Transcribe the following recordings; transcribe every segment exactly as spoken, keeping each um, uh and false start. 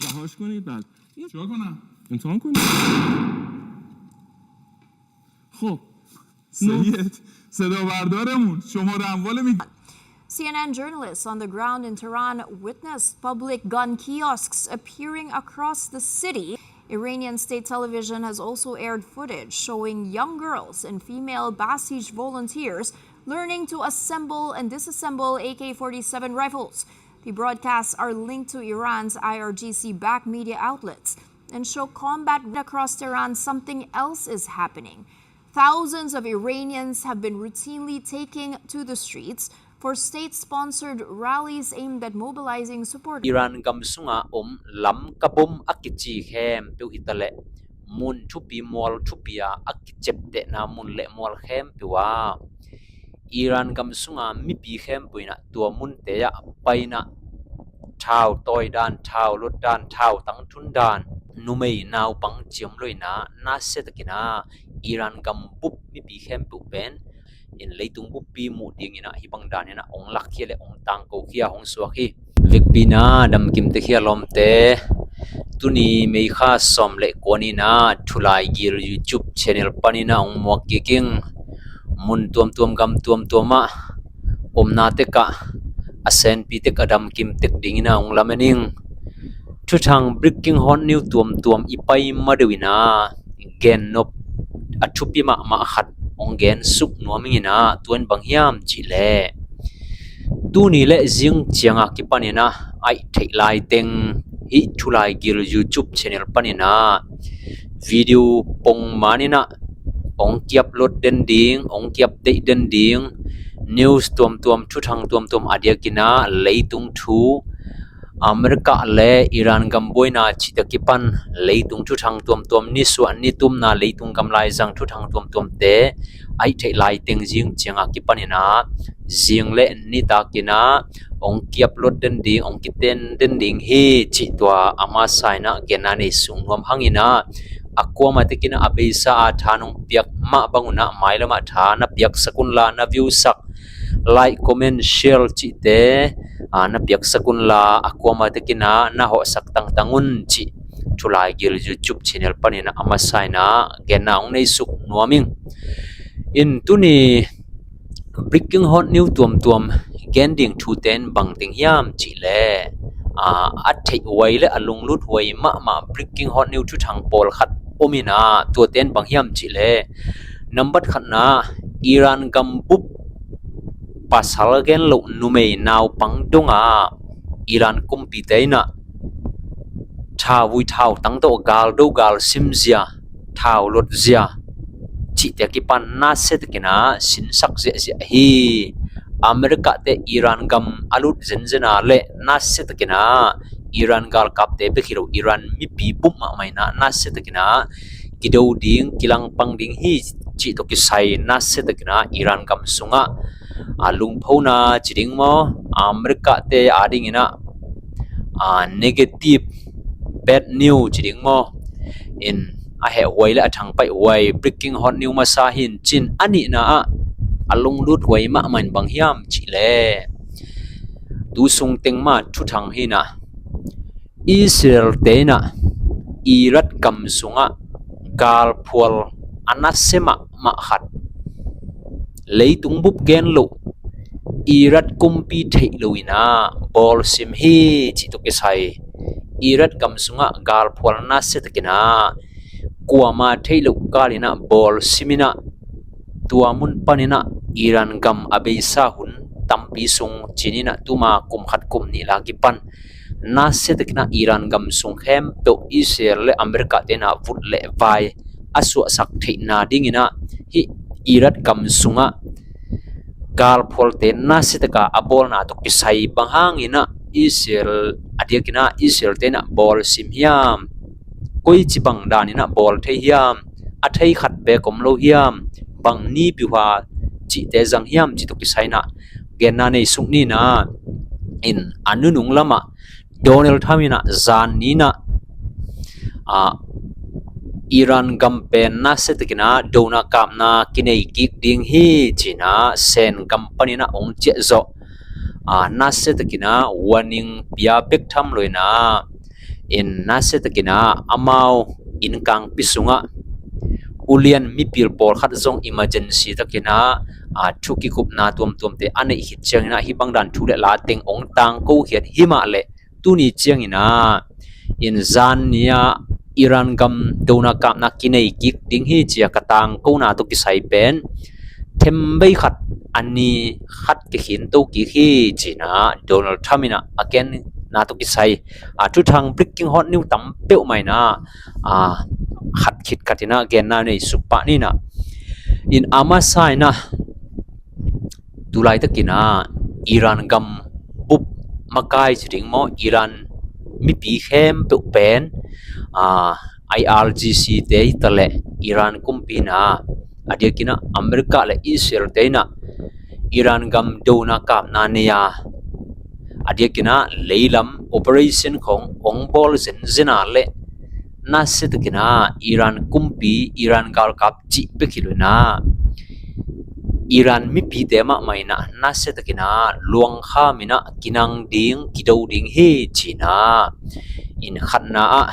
رهاش کنید. بله. این چیکار کنم؟ امتحان کنید. خب. سید، صدا بردارمون شماره اموال می‌گی. C N N journalists on the ground in Tehran witnessed public gun kiosks appearing across the city. Iranian state television has also aired footage showing young girls and female Basij volunteers learning to assemble and disassemble A K forty-seven rifles. The broadcasts are linked to Iran's I R G C-backed media outlets and show combat across Tehran. Something else is happening. Thousands of Iranians have been routinely taking to the streets for state-sponsored rallies aimed at mobilizing supporters. Iran gam sunga om Lamka bom a kici khempeuh hitaleh, mun thupi mual thupi a a kicep tehna mun le mual khempeuh a Iran gam sunga mipi khempeuh inah tua munte ah painah thau tawi dan, thau lot dan, thau tangthun dan, numei naupang ciam loina nasia takinah Iran gam bup mipi khempeuh pen in leitung buppi muh dinginah hih bang daninah hong lakkhia le hong tangkokhia hong suak hi. Vekpina damkim tekhia lawmte, tuni May kha sawm le kua ninah Thulaigil YouTube channel paninah hong muak kik ing. Mun tuamtuam gam tuamtuamah omna tekah a senpi tek a damkim tek dinginah hong lamen ing. Thuthang breaking hot news tuamtuam i pai ma deuh inah gennop a thupi mahmah khat hong gensuk nuam ing inah, tua in bang hiam cihleh, tuni le zing cianga kipaninah aih theih laiteng hih Thulaigil YouTube channel paninah video pong maninah hong ki-upload den ding, hong ki-update den ding. News tuamtuam, thuthang tuamtuam a diakinah leitung thu, America le Iran gam buaina cihte kipan leitung thuthang tuamtuam, nisuah nitumna leitung gam laizang thuthang tuamtuamte aih theih laiteng zing cianga kipaninah zing le nitakinah hong ki-upload den ding, hong kiten den ding hi cih tua a masa inah genna nei sung nuam hanginah, a kuamah tekinah a beisa a tha nong piak mah bangunah mailamah tha na piaksak unla, na viewsak, like, comment, share cihte a na piaksak unla, a kuamah tekinah na hawhsak tangtang un cih Thulaigil YouTube channel paninah a masa inah genna hong neisuk nuam ing. In tuni breaking hot news tuamtuam gen ding thute in bang teng hiam cihleh, a, a theih huai le a lunglut huai mahmah breaking hot news thuthang pawlkhat om inah, tuate in bang hiam cihleh, nambat khatna, Iran gam bup pasal gen loh numei naupang dongah Iran kumpite inah thau vui thau tang tawh gal do gal simzia, thau lotzia cihte a kipan nasia takinah sinsak ziahziah hi. America te Iran gam a lut zenzena le nasia takinah Iran galkapte bek hi lo, Iran mipi bup mahmah inah nasia takinah kido ding, kilangpang ding hi cih tawh kisai nasia takinah Iran gam sungah a lungphona ci ding maw, America te a dinginah a negative, bad news ci ding maw, in a heh huai le a thangpaih huai, breaking hot news masa hin cin, a nihna ah a lunglut huai mahmah in bang hiam cihleh, tu sung teng mah thuthang hinah Israel te inah Iran gam sungah galphual a nasia mahmah khat, leitung bup gen loh, Iran kumpi theih lo inah bawlsim hi cih tawh kisai, Iran gam sungah galphual nasia takinah kuama theih loh kal inah bawlsim inah, tua mun paninah Iran gam a beisa hun tampi sung cininah tuma kum khat kum nih la kipan nasia takinah Iran gam sung khempeuh Israel le America tenah vut le vai a suahsak theihna dinginah hih Iran gam sungah galphualte nasia taka a bawlna tawh kisai bang hanginah Israel a diakinah Israel tenah bawlsim hiam, koici bang daninah bawl thei hiam, a thei khat beek om lo hiam, bang ni piuha cihte zang hiam cih tawh kisai inah genna nei suk ninah, in a nunung lamah Donald Trump inah zan ninah, a, Iran gam pen nasia takinah dona kapna kinei kik ding hi cinah Sen gam paninah hong ciah zawh, a, nasia takinah warning pia bek tham lo inah In nasia takin ah amau innkangpi sungah ulian mipil pawlkhat zong emergency takin ah, ah, thu kikupna tuamtuamte a neih khit ciangin ah hih bang dan thu le la teng ong tangko khiat hi mah leh tuni ciangin ah in zan ni-ah Iran gam dona kapna kinei kik ding hi ci-a ka tangkona tawh kisai pen thembei khat a ni khat kikhinto kik hi ci-in ah Donald Trump in ah a genna tawh kisai, ah, thuthang breaking hot news tam peuhmah in ah, ah, khat khit khat in ah genna nei suk pah ni in ah. In a masa in ah tu laitakin ah Iran gam bup makai ci ding maw, Iran mipi khempeuh pen, ah, I R G C te hi taleh Iran kumpi in ah a diakin ah America le Israel te in ah Iran gam dona kapna nei a, a diakin ah leilam operation khong ong bawl zenzen a leh nasia takin ah Iran kumpi, Iran galkap cih bek hi lo in ah Iran mipite mahmah in ah nasia takin ah luangkham in ah kinang ding, kido ding hi ci-in ah in khatna ah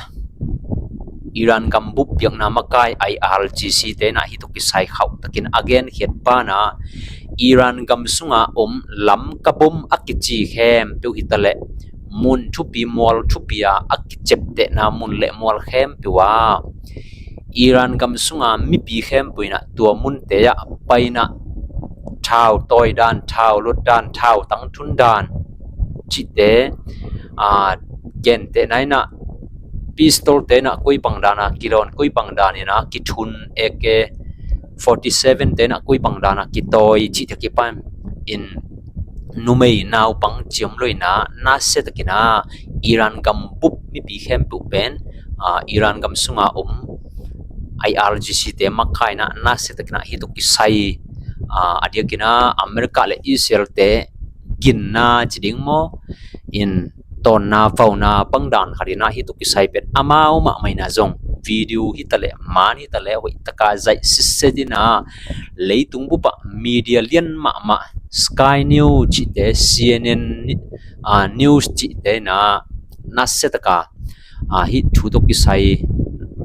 Iran gam bup biakna makai I R G C te in ah hih tawh kisai khauh takin a genkhiat banah Iran gam sunga om Lamka bom a kici khempeuh hi taleh mun thupi, mual thupi a a kiceptehna mun le mual khempeuh ah Iran gam sunga mipi khempeuh in ah tua munte ah pai in ah thau tawi dan, thau lut dan, thau tangthun dan cihte, ah, gentehna in ah pistol te in ah koi bang dan a kilawn, koi bang dan in ah kithun, A K forty seven te in ah koi bang dan a kitawi cihte kipan in numei naupang ci om lo in ah nasia takin ah Iran gam bup mipi khempeuh pen, ah, Iran gam sunga om I R G C te makai in ah nasia takin ah hih tawh kisai, ah, a diakin ah America le Israel te ginna ci ding maw, in tawnna vauna bang dan khat in ah hih tawh kisai pen amau mahmah in ah zong video hi taleh, man hi taleh, hoih taka zaih sitset in ah leitung bup ah media lian mahmah Sky News cihte, C N N, ah, News cihte in ah nasia taka, ah, hih thu tawh kisai,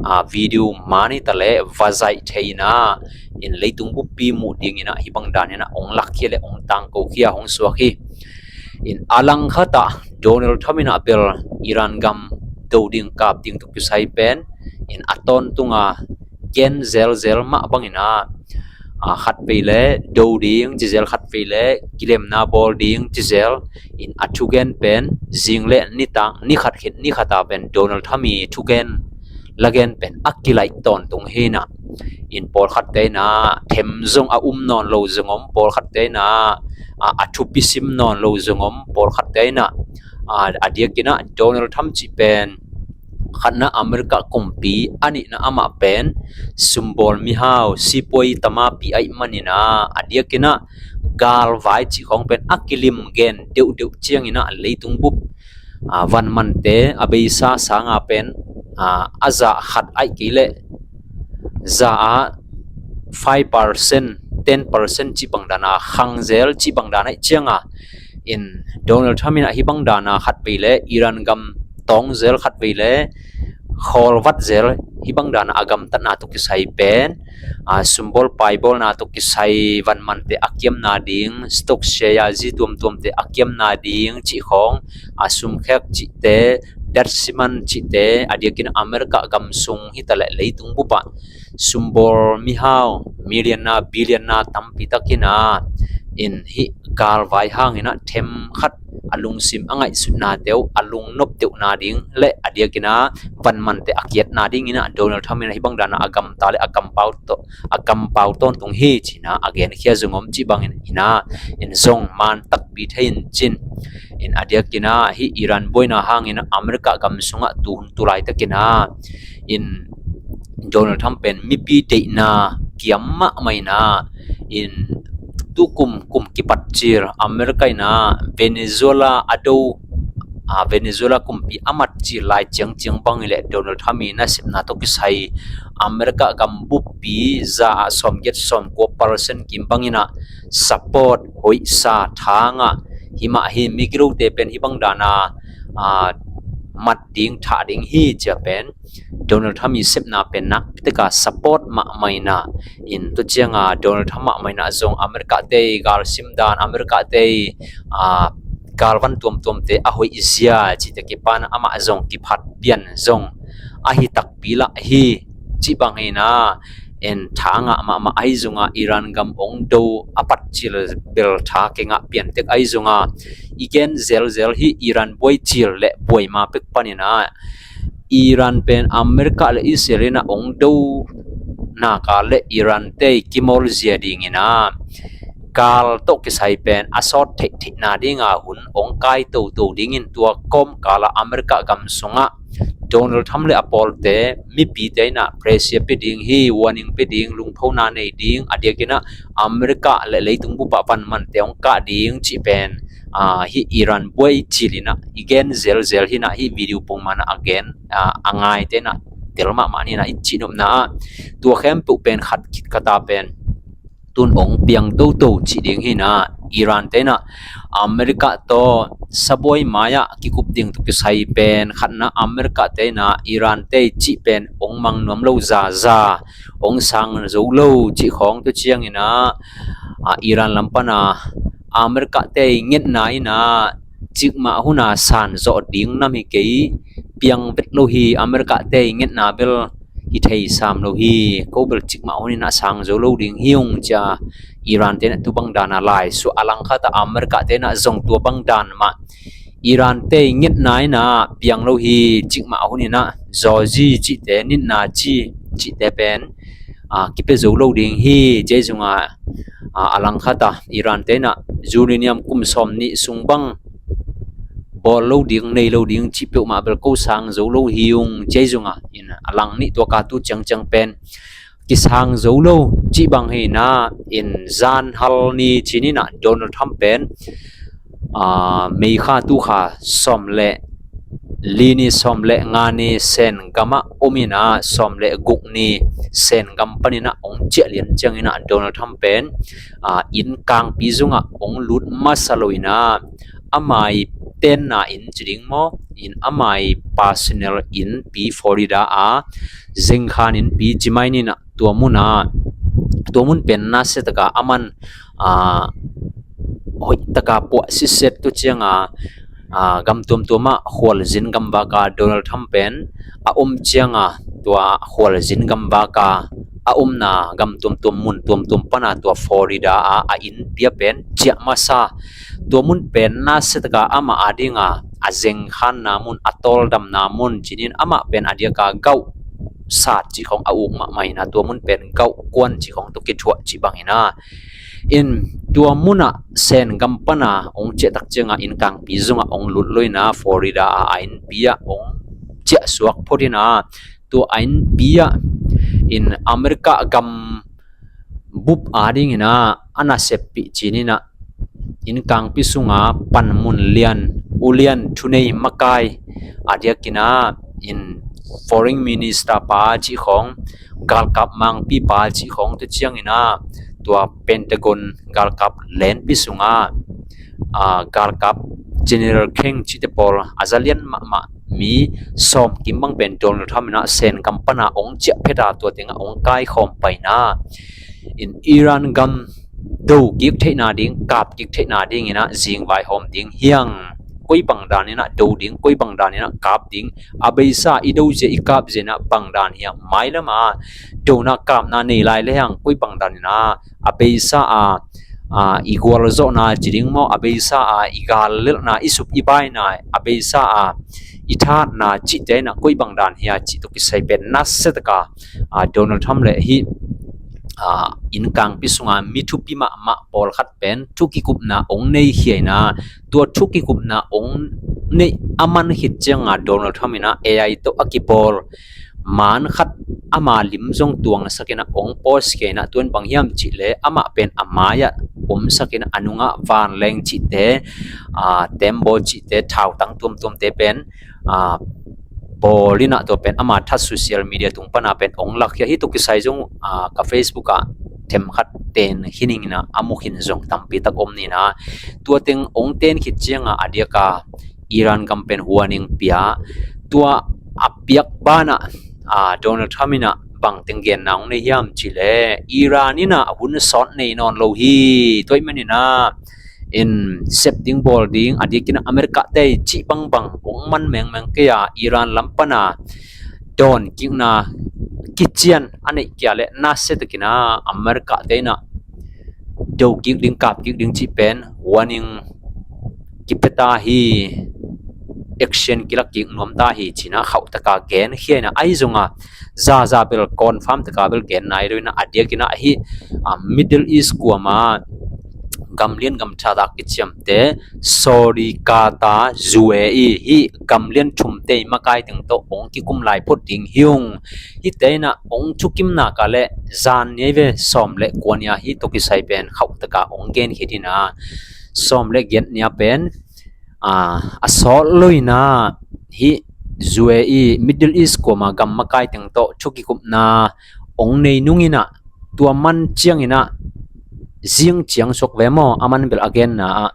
ah, video man hi taleh va zaih thei in ah in leitung buppi muh ding in ah hih bang dan in ah ong lakkhia le ong tangkokhia hong suak hi. In a langkhat ah Donald Trump in ah bel Iran gam do ding kap ding tawh kisai pen in a tawntung a gen zelzel mah bang in ah, ah, khatvei le do ding ci zel, khatvei le kilemna bawl ding ci zel. In a thugen pen zing le nitak, ni khat khit ni khat a pen Donald Trump i thugen lagen pen a kilaih tawntung hi in ah in pawlkhatte in ah them zong a um nawn lo zong om, pawlkhatte in ah, ah, a thupi sim nawn lo zong om, pawlkhatte in ah, ah, a diakin ah Donald Trump cih pen khatna America kumpi, a nihna amah pen sumbawl mihau, sipuai tamapi ahih manin ah a diakin ah galvai cih khawng pen a kilim gen deuhdeuh ciangin ah leitung bup, ah, vanmante a beisa sanga pen, ah, a zah khat ahih kei leh zah ah five percent, ten percent cih bang dan a khang zel cih bang dan ahih ciang a in Donald Trump in ah hih bang dan a khatvei le Iran gam tawng zel, khatvei le khawlvat zel, hih bang dan a a gamtatna tawh kisai pen, ah, sumbawl paibawlna tawh kisai vanmante a kiamna ding, stock share zi tuamtuamte a kiamna ding cih khawng, ah, sumkhek cihte, datsimang cihte, a diakin America gam sung hi taleh leitung bup ah sumbawl mihau, millionaire, billionaire tampi takin ah in hih galvai hangin ah them khat a lungsim a ngaihsutnate uh a lungnop deuhna ding le a diakin ah vanmante a kiatna dingin ah Donald Trump in ah hih bang dan a a gamta le a kampau taw, a kampau tawntung hi ci-in ah a genkhia zong om cih bangin ah in zong man takpi thei in cin. In a diakin ah hih Iran buaina hangin ah America gam sungah tuhun tu laitakin ah in Donald Trump pen mipi deihna kiam mahmah in ah in tukum kum kipat cil America in ah Venezuela a do, ah, Venezuela kumpi a mat cil lai ciangciang bang hi leh Donald Trump i nasepna tawh kisai America gam buppi za ah sawmgiat sawmkua percent kim bangin ah support hoihsa thang ah himah hi, migilote pen hih bang dan a, ah, mat ding, thah ding hi ci-a pen Donald Trump i sepna pen nakpi taka support mahmah inah, in tua cianga Donald Trump mahmah inah zong America te i galsim dan, America te i, ah, galvan tuamtuamte a hoih zia cihte kipan amah zong kiphat pian zong ahi takpi lah hi. Cih bang hina, en tha ngah mahmah ahi zunga Iran gam ong do a pat cil bel tha kingah piantek ahi zunga i gen zelzel hi. Iran buai cil le buai ma pek panina Iran pen America le Israel ina ong do naka le Iran te i kimawl zia dingina gal tawh kisai pen a sawt theihtheihna dinga hun ong kai toto dingin tua kawmkala America gam sungah Donald Trump le a pawlte mipite inah pressure pe ding hi, warning pe ding, lungphona nei ding, a diakinah America le leitung bupa vanmante ong kah ding cih pen, ah, hi Iran buai cilinah i gen zelzel hinah hi video pongmanah a gen, ah, a ngaite inah tel mahmah ninah i cihnopna ah tua khempeuh pen khat khit khata pen tun ong piang toto cih ding hina Iran te inah America tawh sabuai mai-ah kikup ding tawh kisai pen khatna America te inah Iran te cih pen ong mang nuam lo zaza ong sang zo lo cih khawng tua ciangina, ah, Iran lam pana America te ngetna ina cikmah huna san zawh ding nam hi kei, piang vet lo hi. America te ngetna bel hi thei sam lo hi. Ko bel cikmah hun ina sang zo lo ding hi ung cia Iran te na tu bang dana lai suah a langkhata America te na zong tua bang dan mah Iran te ngetna ina piang lo hi. Cikmah hun ina zawzi cihte nitna ci cihte pen, ah, kipia zo lo ding hi. Cia zunga, ah, a langkhata Iran te na uranium kum sawm nih sung bang bawl lo ding, nei lo ding cih peuhmah bel ko sang zo lo hi ung cia zunga in a lang nih tua ka tu ciangciang pen kisang zo lo cih bang hina in zan hal ni cinina Donald Trump pen, ah, May kha tu kha sawm le li ni sawm le nga ni Sen gama om ina sawm le guk ni Sen gam panina ong ciah lian ciangina Donald Trump pen, ah, inn kangpi zunga ong lut masa lo ina amai tenna inn ci ding maw, in amai personal inn pi Florida a zengkhan inn pi ci mai nina tua muna, tua mun pen nasia taka aman, ah, hoih taka puah siset tu cianga, ah, gam tuamtuama khualzin gamvaka Donald Trump pen a om cianga tua khualzin gamvaka a omna gam tuamtuam mun tuamtuam pana tua Florida a a inn pia pen ciah masa. Tua mun pen nasia taka amah a dinga a zengkhanna mun, a tawldamna mun cinin amah pen a diaka gauh sat cih khawng a uk mahmah ina tua mun pen gauh kuan cih khawng tu kithuah cih bangina in tua muna Sen gam pana ong ciah tak cianga inn kangpi zunga ong lut lo ina Florida a a inn pia ong ciah suak phot ina tua a inn pia in America gam bup a dingina a naseppih cinina inn kangpi sunga panmun lian, ulian, thunei makai a diakina in foreign minister pa cih khawng, galkap mangpi pa cih khawng tu ciangina tua Pentagon galkap lenpi sunga, ah, galkap general kheng cihte pawl a zalian mahmah mi sawm kim bang pen Donald Trump ina Sen gam pana ong ciah pheta tua tenga ong kaikhawm paina in Iran gam do kik theihna ding, kap kik theihna dingina zingvai hawm ding hiang. Koi bang danina do ding, koi bang danina kap ding, a beisa i do zia i kap ziana bang dan hiang. Mailama dona kapna nei lai le hiang koi bang danina a beisa a, a, i gualzawhna ci ding maw, a beisa a i gal lelhna, i sup i baina, a beisa a i thatna cihte ina koi bang dan hia cih tu kisai pen nasia taka, a, Donald Trump le hi, a, inn kangpi sunga mi thupi mahmah pawlkhat pen thu kikupna ong nei khiaina tua thu kikupna ong neih a man khit cianga Donald Trump ina A I tawh a kipawl man khat ama lim zong tuangsak ina ong post kei ina tuan bang hiam cih le amah pen a mai-ah omsak ina a nungah vanleng cihte, aa, tembaw cihte, thautang tuamtuamte pen, aa, bawl ina tua pen ama that social media tung pana pen ong lak hi a hi. Tua kisai zong, aa, ka Facebook ah themkhat ten hi ning ina a mu khin zong tampi tak om nina tua teng ong ten khit cianga a diaka Iran gam pen warning pia. Tua a piak banah, a, Donald Trump in ah bang teng genna hong nei hiam cih leh, Iran in ah hun sawt nei nawn lo hi. Tua ahih manin ah in sep ding bawl ding, a diakin ah America te cih bangbang hong man mengmeng kei a, Iran lam pana dawn kikna kician a neih kei a leh nasia takin ah America te in ah do kik ding, kap kik ding cih pen warning kipia ta hi, action kilak kik nuam ta hi ci-in ah khauh taka genkhia in ah, ahi zongin zaza bel confirm taka bel gen nai lo in ah, a diakin ah hih, a, Middle East kuama gam lian gam tha tak kiciamte, Saudi, Qatar, U A E, hih gam lian thumte makai teng tawh hong kikum lai phot ding hi ung. Hihte in ah hong thukim nak leh zan ni ahi ve, sawm le kua ni-a hih tawh kisai pen khauh taka hong genkhia in ah, sawm le giat ni-a pen, a, a sawt lo in ah hih U A E, Middle East kuama gam makai teng tawh thukikupna hong nei nung in ah, tua man ciangin ah zing ciang suak ve maw, a man bel a genna ah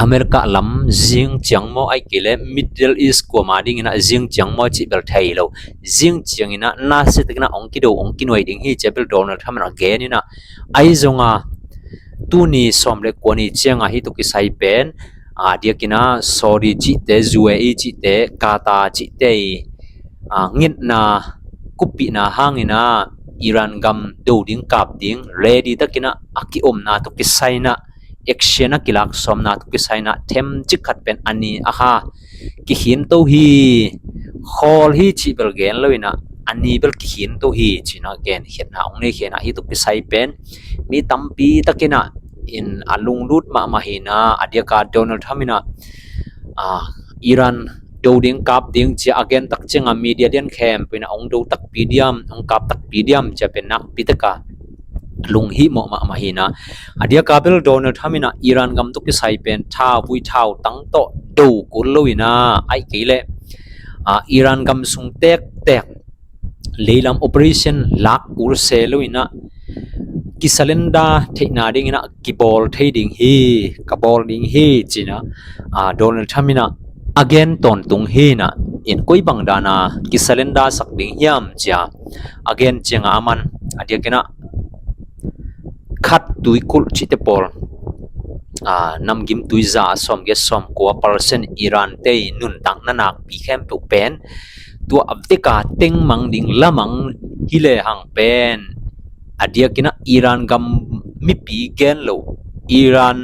America lam zing ciang maw, ahih kei leh Middle East kuama dingin ah zing ciang maw cih bel thei lo. Zing ciangin ah nasia takin ah hong kido, hong kinuai ding hi ci-a bel Donald Trump in a gen in ah, ahi zongin tuni sawm le kua ni ciangah hih tawh kisai pen, a, a diakin ah Saudi cihte, U A E cihte, Qatar cihte i, a, ngetna kuppihna hangin ah Iran gam do ding, kap ding ready takin ah a kiomna tawh kisai in ah, action a kilak sawmna tawh kisai in ah themcik khat pen a ni a kha kikhin to hi, khawl hi cih bel gen lo in ah, a ni bel kikhin to hi ci-in ah genkhiatna hong neikhia in ah, hih tawh kisai pen mi tampi takin ah in a lunglut mahmah hi in ah, a diakin Donald Trump in ah, a, Iran do ding, kap ding ci-a a gen tak ciangin media lian khempeuh in ah hong do takpi diam, hong kap takpi diam ci-a pen nakpi takin lunghimawh mahmah hi in ah, a diakin bel Donald Trump in ah Iran gam tawh kisai pen thauvui thautang tawh do kul lo in ah, ahih kei leh, a, Iran gam sung tektek leilam operation lak kul se lo in ah, kisurrender theihna dingin ah kibawl thei ding hi, ka bawl ding hi ci-in ah, a, Donald Trump in ah a gen tawntung hi in ah, in koi bang danin kisurrender sak ding hiam ci-a a gen ciangin a man, a diakin ah khat tuikulh cihte pawl, a, namgim tui za a sawmgiat sawmkua percent Iran te i nuntakna nakpi khempeuh pen tua a veka tengmang ding lamang hi lehang pen, a diakin ah Iran gam mipi gen lo, Iran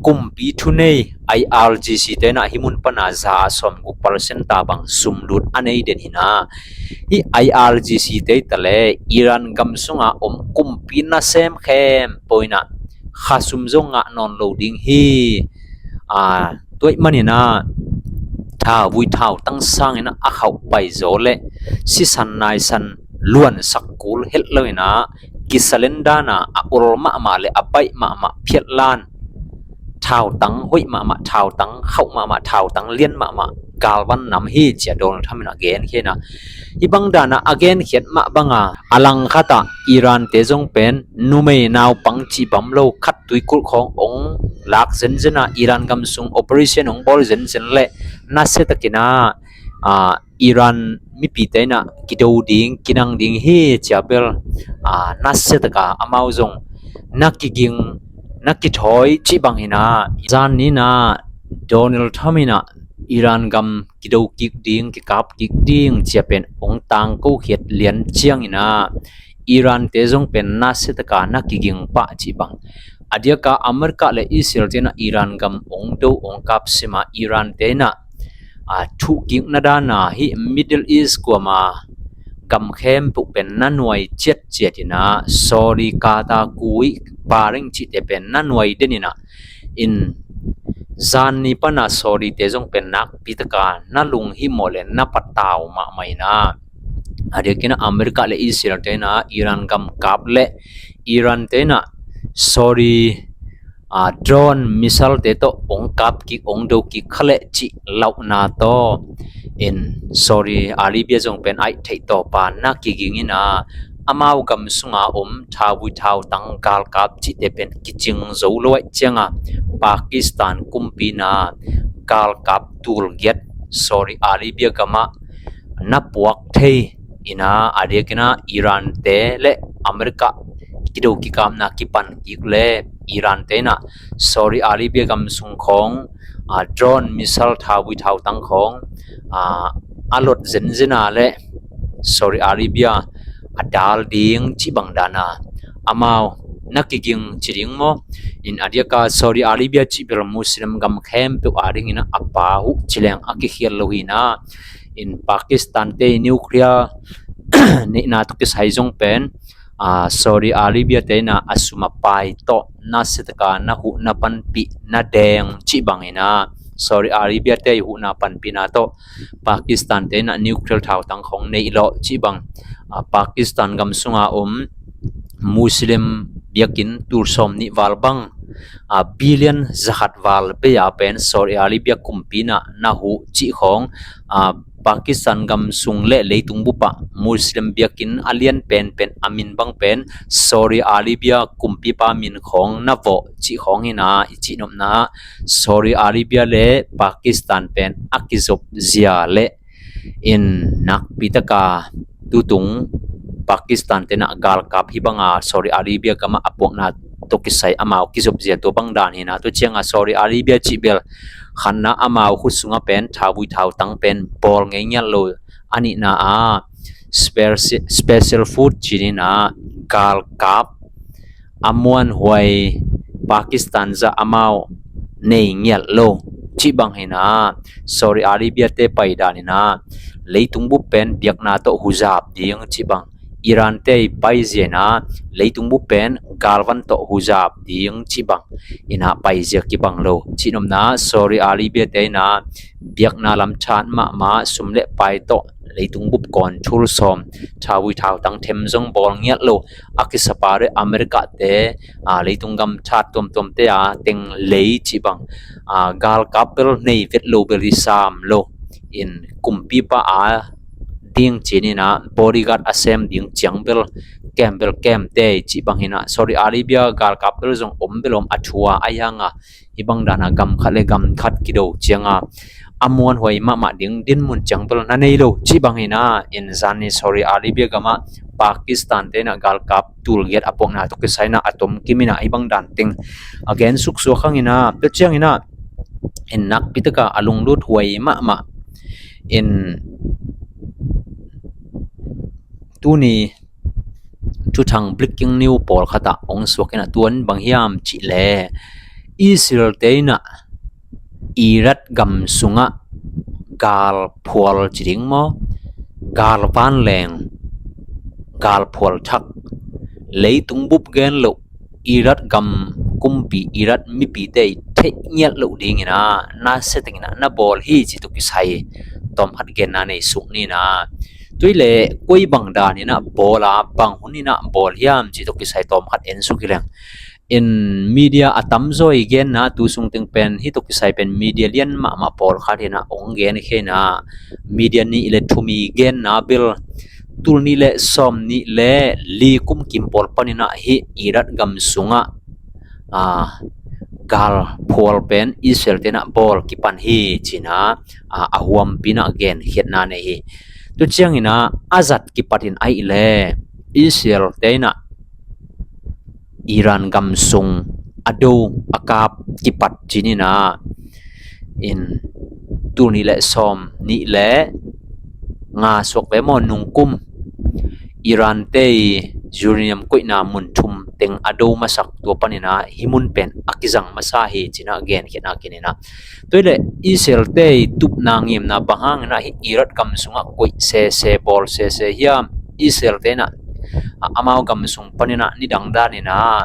kumpi thunei I R G C te in ah hih mun panin za a sawmguk percent ta bang sumlut a nei den hi in ah, hih I R G C te i ta leh Iran gam sunga om kumpi nasem khempeuh in ah khasum zong ngah nawn lo ding hi. A, tua ahih manin ah thauvui thautang sangin ah a khauh paizaw leh sisan naisan luansak kul het lo in ah, kisurrender in ah a ol mahmah leh a baih mahmah phiatlan thautang hoih mahmah, thautang khauh mahmah, thautang lian mahmah galvan nam hi ci-a Donald Trump in a genkhia in ah, hih bang danin a genkhiat mah bangin a langkhat ah Iran te zong pen numei naupang cih bang lo khat tuikulh khawng hong lak zenzen a, Iran gam sung operation hong bawl zenzen leh nasia takin ah, a, Iran mipite in ah kido ding, kinang ding hi ci-a bel, a, nasia takin amau zong na kiging, na kithawi cih bang hi in ah, zan ni in ah Donald Trump in ah Iran gam kido kik ding, kikap kik ding ci-a pen hong tangko khiat lian ciangin ah Iran te zong pen nasia takin na kiging pah cih bang. A diakin America leh Israel te in ah Iran gam hong do, hong kap sim a, Iran te in ah, a, thuhkikna danin hih Middle East kuama gam khempeuh pen na nuai ciatciat in ah, Saudi, Qatar, Kuwait, Bahrain cihte pen na nuai den in ah, in zan ni panin Saudi te zong pen nakpi takin na lunghimawh leh na patau mahmah in ah, a diakin America leh Israel te in ah Iran gam kap leh Iran te in ah Saudi, a, drone missile te tawh hong kap kik, hong do kik kha leh cih lauhna tawh in Saudi Arabia zong pen aih theih tawp a na kiging in ah, Amau gam sunga om thauvui thautang galkap cihte pen kicing zo lo ahih cianga Pakistan kumpi in ah galkap tulgiat Saudi Arabia gamah na puak thei in ah, a diakin ah Iran te le America kido kikapna kipan kik le Iran te in ah Saudi Arabia gam sung khawng, ah, drone, missile, thauvui thautang khawng, ah, a lot zenzen a le Saudi Arabia a dal ding cih bang dan a amau na kiging ci ding maw? In a diaka Saudi Arabia cih bel Muslim gam khempeuh a dingin a pa uh ci leng a kikhial lo hi in ah, in Pakistan te nuclear neihna tawh kisai zong pen, ah, Saudi Arabia te in ah a sum a pai tawh na setaka na huh na panpih na deng cih bangin ah Saudi Arabia te huhna panpihna tawh Pakistan te in ah nuclear thautang khawng nei lawh cih bang, ah, Pakistan gam sunga om Muslim biakinn tul sawm nih val bang, ah, billion zakhat val bei a pen Saudi Arabia kumpi in ah na huh cih khawng, ah, Pakistan gam sung le leitung bup ah Muslim biakinn a lian penpen a min bang pen Saudi Arabia kumpipa min khawng na vawh cih khawng hi in ah i cihnopna Saudi Arabia le Pakistan pen a kizop zia le in nakpi taka tutung Pakistan te in ah galkap hih banga Saudi Arabia gamah a puakna tawh kisai amau kizop zia tua bang dan hi in ah, tua cianga Saudi Arabia cih bel khatna amau khut sungah pen thauvui thautang pen bawl ngei ngiat lo a nihna ah special, special food ci-in ah galkap a muanhuai Pakistan zah amau nei ngiat lo cih bang hi in ah, Saudi Arabia te pai dan in ah leitung bup pen biakna tawh huzap ding cih bang, Iran te pai zia in ah leitung bup pen galvan tawh huzap ding cih bang in ah pai zia kibang lo. Cihnopna Saudi Arabia te in ah biakna lam that mahmah, sum le pai tawh leitung bup control sawm, thauvui thautang them zong bawl ngiat lo a kisapa le America te, ah, leitung gam that tuamtuamte a teng lei cih bang, ah, galkap bel nei vet lo bel hi sam lo. In kumpipa a ding ci-in ah bodyguard a sem ding ciang bel kem bel kem tei cih bang hi in ah, Saudi Arabia galkap bel zong om bel om a thu a, a hiang a hih bang dan a gam khat le gam khat kido cianga a muanhuai mahmah ding dinmun ciang bel na nei lo cih bang hi in ah, in zani Saudi Arabia gamah Pakistan te in ah galkap tulgiat a puakna tawh kisai in ah a tom kim in ah hih bang dan teng a gen suksuak hang in ah, tua ciang in ah in nakpi taka a lunglut huai mahmah in tuni thuthang breaking news pawlkhat ah hong suak in ah, tua in bang hiam cih leh Israel te in ah Iraq gam sungah galphual ci ding maw, galvanleng, galphual thak, leitung bup gen loh Iraq gam kumpi, Iraq mipite i theih ngiat loh ding in ah na setting in ah na bawl hi cih tawh kisai tawmkhat genna nei suk ni in ah, tua leh koi bang dan in ah bawl a, bang hun in ah bawl hiam cih tawh kisai tawmkhat en suk hi leng. In media a tamzaw i genna tu sung teng pen hih tawh kisai pen media lian mahmah pawlkhat in ah hong genkhia in ah, media nih le thum i genna bel tul nih le sawm nih le li kum kim pawl pan in ah hih Iraq gam sungah, ah, galphual pen Israel te in ah bawl kipan hi ci-in ah, ah, a huampi in ah genkhiatna nei hi. Tua ciang in ah a zat kipat in ahih leh Israel te in ah Iran gam sung a do a kap kipat ci-in ah, in tul nih le sawm nih le nga suak ve maw, nungkum Iran te i uranium koihna mun thum teng a do masak, tua pan in ah hih mun pen a kizang masa hi ci-in ah genkhiatna kin in ah, tua leh Israel te i tupna ngimna bang hang in ah hih Iraq gam sungah koih sese, bawl sese hiam, Israel te in ah, ah, amau gam sung pan in ah nidang dan in ah,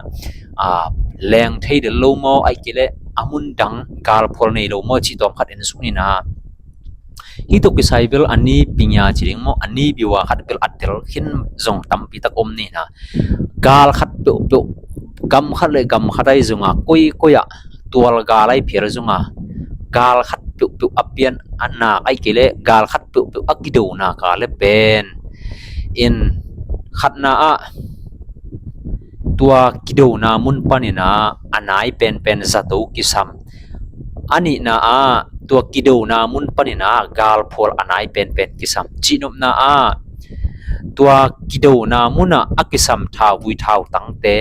ah, leng thei del lo maw, ahih kei leh a mun dang galphual nei lo maw cih tawmkhat en suk ni in ah, hih tawh kisai bel a ni pingia ci ding maw, a ni biua khat bel a tel khin zong tampi tak om ni in ah, gal khat peuhpeuh, gam khat le gam khat ahi zongah koi koi ah tual gal ahi phial zongah gal khat peuhpeuh a pian a nak, ahih kei leh gal khat peuhpeuh a kidona ka le pen in Khatna ah tua kidona mun panin ah a nai penpen zato kisam. A nihna ah tua kidona mun panin ah galphual a nai penpen kisam. Cihnopna ah tua kidona munah a kisam thauvui thautangte,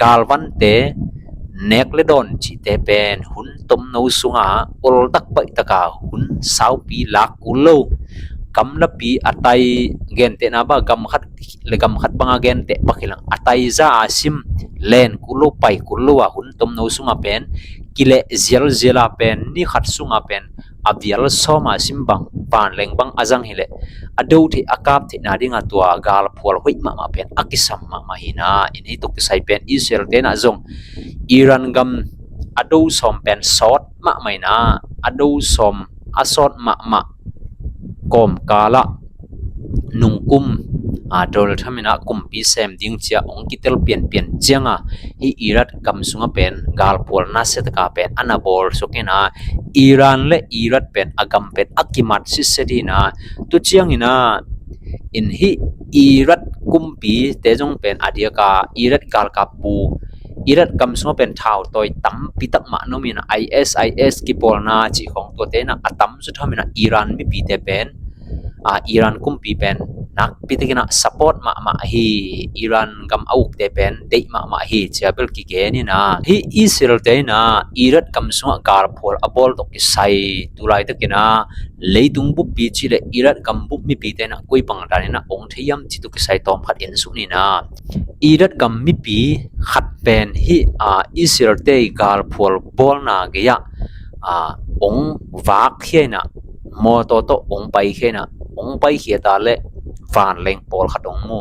galvante, nek le dawn cihte pen hun tomno sungah oldak baih taka hun saupi lak kul lo. Gamlapi a tai, gentehna bah gam khat le gam khat banga genteh bak hilang a taiza a sim len kul lo, pai kul lo a hun tomno sungah pen kileh zialzial a pen ni khat sungah pen a vial sawm a sim bang vanleng bang a zang hileh a do theih a kap theihna dinga tua galphual hoih mahmah pen a kisam mahmah hi na. In hih tuk kisai pen Israel tenah zong Iran gam a do sawm pen sawt mahmah hi na. A do sawm a sawt mahmah kawmkalah nungkum a Donald Trump inah kumpi sem ding cia ong kitel pianpian cianga hih Iran gam sunga pen galphual nasia taka pen a na bawlsuk ina Iran le Iran pen a gam pen a kimat sitset ina tu ciangina in hih Iran kumpi te zong pen a diaka Iran galkap bu Iran gam sunga pen thautawi tampi tak mah nomina I S I S kipawlna cih khawng tuate ina a tam suthamina Iran mipite pen a Iran kumpi pen nakpi takin a support mahmah hi. Iran gam a ukte pen deih mahmah hi cia bel kigen ina hih Israel te ina Iran gam sungah galphual a bawl tawh kisai tulai takin a leitung buppi cih le Iran gam bup mipite ina koi bang dan ina ong thei hiam cih tawh kisai tawm khat en suk nina Iran gam mipi khat pen hih a Israel te galphual bawlna gei ah a ong vak khia ina mawtaw tawh ong pai khia ina ong pai khia ta le vanleng pawlkhat ong mu.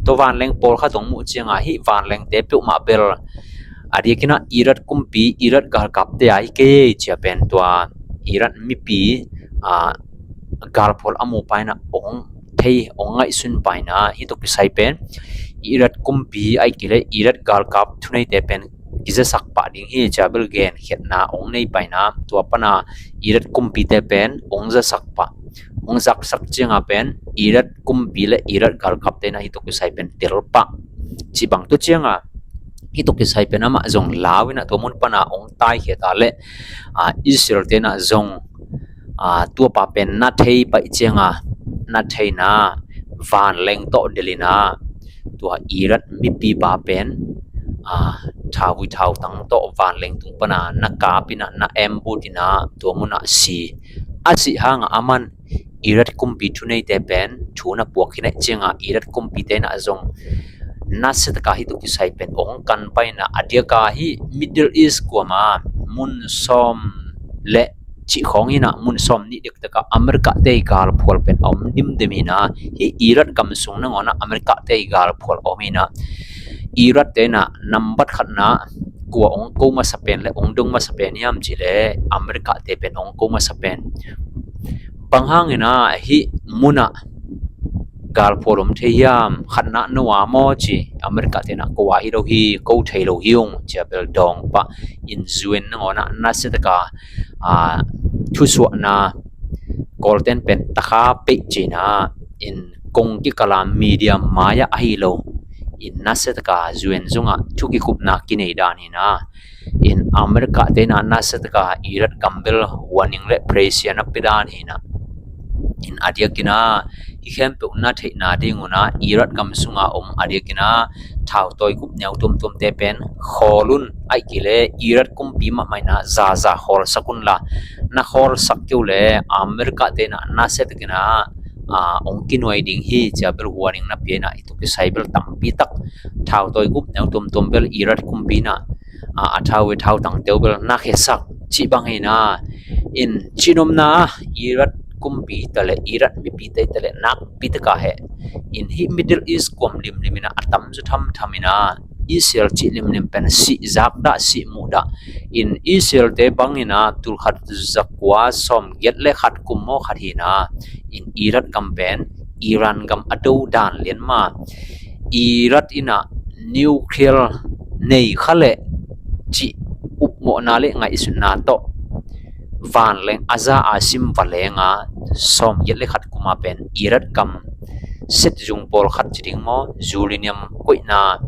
Tua vanleng pawlkhat ong mu cianga hih vanlengte peuhmah bel a diakina Iran kumpi Iran galkapte a hi kei cia pen tua Iran mipi a galphual a mu paina ong thei ong ngaihsun paina hih tawh kisai pen Iran kumpi a hi kei le Iran galkap thuneite pen kizasak pah ding hi cia bel genkhiatna ong nei paina tua pana Iran kumpite pen ong zasak pah ong zaksak cianga pen Iran kumpi le Iran galkapte ina hih tawh kisai pen tel pah cih bang tu cianga hih tawh kisai pen amah zong lau ina tua mun pana ong taikhia ta le a Israel te ina zong a tuapa pen na thei paih cianga na theina vanleng tawh delina tua Iran mipi pa pen a thauvui thautang tawh vanleng tung pana na kap ina na embut ina tua muna si a sih hanga aman Iran kumpi thuneite pen thu na puak hi naih cianga Iran kumpite ina zong nasia taka hih tawh kisai pen ong kan paina a diaka hih Middle East kuama mun sawm le cih khawng ina mun sawm nih dek taka America te galphual pen a om dimdim ina hih Iran gam sung nangawn a America te galphual a om ina Iran te ina nambat khatna kua ong ko masa pen le ong dong masa pen hiam cih le America te pen ong ko masa pen bang hangina hih muna galphual om thei hiam khatna no a maw ci America te ina ko a hi lo hi ko thei lo hi ung cia bel dawng pah in U N nangawn a nasia taka a thusuahna Kawlten pen takha peih cina in kong kikala media mai-ah ahi lo in nasia taka U N zungah thu kikupna kinei dan hina in America te ina nasia taka Iran gam bel warning le pressure na pia dan hina in a diakina hih khempeuh na theihna ding una Iran gam sunga om a diakina thautawi kup neu tuamtuamte pen khawl un aih kei le Iran kumpi mahmah ina zaza khawlsak unla na khawlsak keu le America te ina nasia takina a ong kinuai ding hi cia bel warning na pia ina hih tawh kisai bel tampi tak thautawi kup neu tuamtuam bel Iran kumpi ina a a thau i thautang teu bel na khesak cih bang hina in cihnopna Iran kumpi ta le Iran mipi te ta le nakpi taka he in hih Middle East kuam limlim ina a tam zu thamtham ina Israel cih limlim pen sih zak dah sih muh dah in Israel te bang ina tulkhat zakua sawm giat le khat kum maw khat hina in Iran gam pen Iran gam a do dan lian ma Iran ina nuclear nei kha le cih upmawhna le ngaihsutna tawh vanleng a za a sim va lenga sawm giat le khat kuma pen Iran gam set zung pawlkhat ci ding maw, uranium koihna,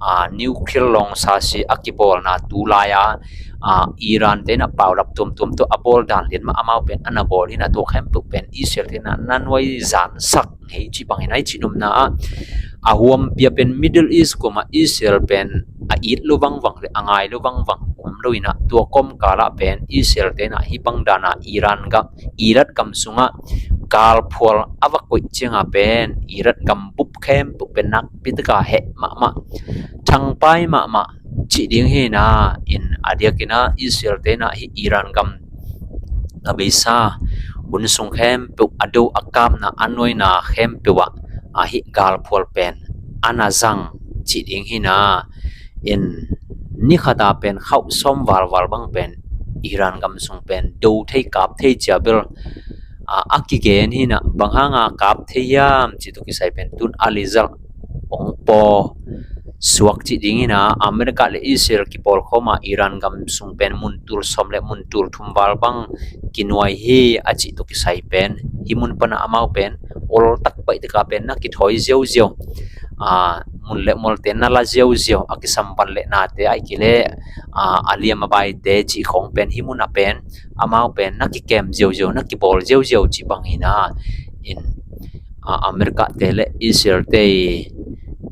a, nuclear lawng sasi a kibawlna tu lai-a, a, Iran te in a paulap tuamtuam tawh a bawl dan lian mah amau pen a na bawl hi in a, tua khempeuh pen Israel te in a na nuai zansak ngei ci bangin a i cih nopna ah, a huampia pen Middle East kuamah Israel pen a it lo vangvang le a ngai lo vangvang om lo in a, tua kawmkal ah pen Israel te in a hih bang dan a Iran gam, Iraq gam sungah galphual a va koih ciang a pen Iraq gam bup khempeuh pen nakpi tak a heh mahmah, thangpai mahmah cih ding hi in a, in a diakin a Israel te in a hih Iran gam a beisa hun sung khempeuh a do a kapna a nuaina khempeuh ah a hih galphual pen a na zang cih ding hi in a, in ni khat a pen khauh sawm valval bang pen Iran gam sung pen do thei kap thei ci a bel, a, a kigen hi in a, bang hang a kap thei hiam cih tawh kisai pen tun a result hong paw suak cih ding hi in a, America le Israel kipawlkhawm a Iran gam sung pen mun tul sawm le mun tul thum val bang kinuai hi a cih tawh kisai pen hih mun pan a amau pen ol tak baih tak a pen na kithawi ziauziau, a, mun le mualte na la ziauziau, a kisampan le nate ahih kei leh, a, a liam a baite cih khawng pen hih mun ah pen amau pen na kikem ziauziau, na kibawl ziauziau cih bang hi in a, in, a, America te le Israel te i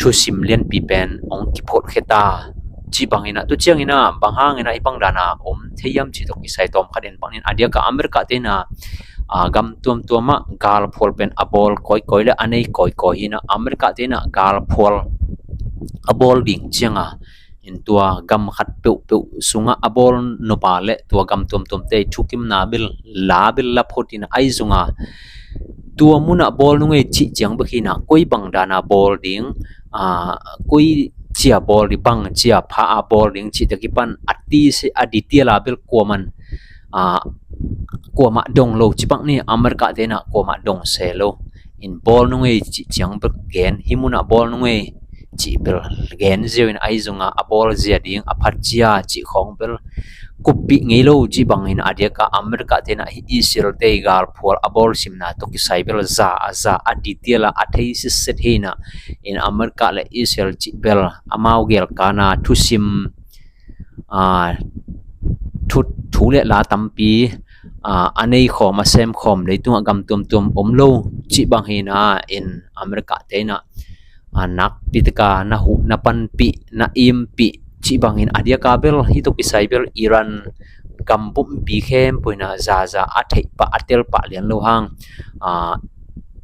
thusim lianpi pen hong kiphawt khia ta cih bang hi in a, tu ciang in a bang hang in a hih bang dan a om thei hiam cih tawh kisai tawmkhat in bang in a diak a America te in a, a, gam tuamtuam ah galphual pen a bawl kawikawi le a nei kawikawi hi in a, America te in a galphual a bawl ding ciang a, in tua gam khat peuhpeuh sungah a bawl nop a le tua gam tuamtuamte i thukimna bel la bel la phot in a, ahi zong a tua mun ah bawl nung ei cih ciang bek hi in a, koi bang dan a bawl ding, a, koi ci a bawl ding, bang ci a pha a bawl ding cih tawh kipan a ti se a detail a bel kuaman, a, kuamah dong lo cih bang ni, America te in a kuamah dong se lo. In bawl nung ei cih ciang bel gen, hih mun ah bawl nung ei cih bel gen ziau in, ahi zong a a bawl zia ding, a phat zia cih khawng bel kuppih ngei lo cih bang hi in a diak a America te in a hih Israel te i galphual a bawl simna tawh kisai bel za a za a detail a a thei sitset hi in a, in America le Israel cih bel amau gelkana thusim, a, thu, thu le la tampi, a, a nei khawm a sem khawm leitung ah gam tuamtuam om lo cih bang hi in a, in America te in a, a, nakpi tak a na huh na panpih na impih cih bang hi in a diak a bel hih tawh kisai bel Iran gam buppi khempeuh in a za za a theih pah a tel pah lian lo hang, a,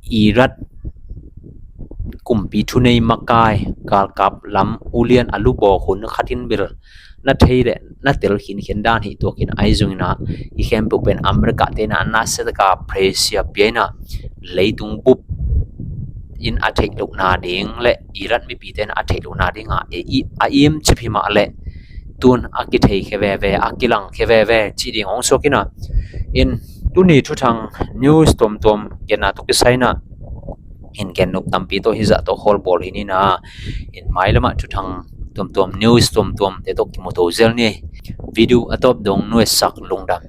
Iraq kumpi thunei makai galkap lam ulian a lubawk hun khat in bel na thei le na tel khinkhian dan hi tuak in, ahi zong in a hih khempeuh pen America te in a nasia tak a pressure pia in a, leitung bup in a theih lohna ding le Iraq mipi te in a theih lohna ding a, e, i, a im cip hi mah le tun a kithei khia veve, a kilang khia veve cih ding hong suak in a, in tuni thuthang news tuamtuam genna tawh kisai in a, in gen nop tampi tawh hih zah tawh khawl bawl hi in a, in mailam ah thuthang tuamtuam, news tuamtuam te tawh kimu to zel ni. Video a tawp dong nuaisak lungdam.